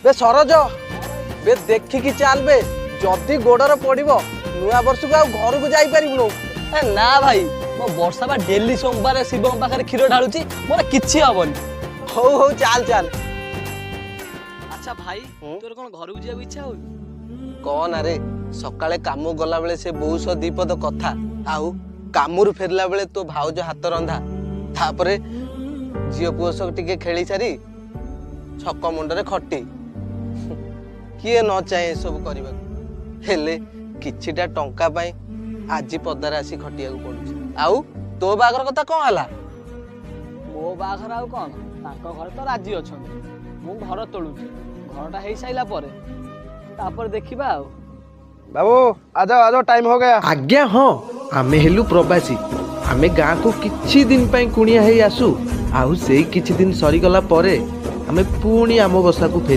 ବେ ସରୋଜ, ବେ ଦେଖିକି ଚାଲ ବେ। ଯଦି ଗୋଡରେ ପଡିବ, ନୂଆ ବର୍ଷକୁ ଆଉ ଘରକୁ ଯାଇପାରିବୁନୁ। ଏ ନା ଭାଇ, ମୋ ବର୍ଷା ବା ଡେଲି ସୋମବାର ଶିବଙ୍କ ପାଖରେ କ୍ଷୀର ଢାଳୁଛି, ମୋର କିଛି ହବନି। ହଉ ହଉ, ଚାଲ ଚାଲ। ଆଚ୍ଛା ଭାଇ, ତୋର କଣ ଘରକୁ ଯିବାକୁ ଇଚ୍ଛା ହଉନି? କହନା ରେ। ସକାଳେ କାମ ଗଲାବେଳେ ସେ ବୋଉ ସହ ଦିପଦ କଥା, ଆଉ କାମରୁ ଫେରିଲା ବେଳେ ତୋ ଭାଉଜ ହାତ ରନ୍ଧା, ତାପରେ ଝିଅ ପୁଅ ସହ ଟିକେ ଖେଳି ସାରି ଛକ ମୁଣ୍ଡରେ ଖଟି। କିଏ ନ ଚାହେଁ ଏସବୁ କରିବାକୁ? ହେଲେ କିଛିଟା ଟଙ୍କା ପାଇଁ ଆଜି ପଦାରେ ଆସି ଖଟିବାକୁ ପଡୁଛି। ଆଉ ତୋ ବାହାଘର କଥା କଣ ହେଲା? ମୋ ବାହାଘର ଆଉ କଣ, ତାଙ୍କ ଘରେ ତ ରାଜି ଅଛନ୍ତି। ମୁଁ ଘର ତୋଳୁଛି। ଘରଟା ହେଇସାରିଲା ପରେ ତାପରେ ଦେଖିବା ଆଉ। बाबू, आ जाओ, आ जाओ, टाइम हो गया। ଆଜ୍ଞା ହଁ, ଆମେ ହେଲୁ ପ୍ରବାସୀ। ଆମେ ଗାଁକୁ କିଛି ଦିନ ପାଇଁ କୁଣିଆ ହେଇ ଆସୁ, ଆଉ ସେଇ କିଛି ଦିନ ସରିଗଲା ପରେ ଆମେ ପୁଣି ଆମ ବସାକୁ ଫେରି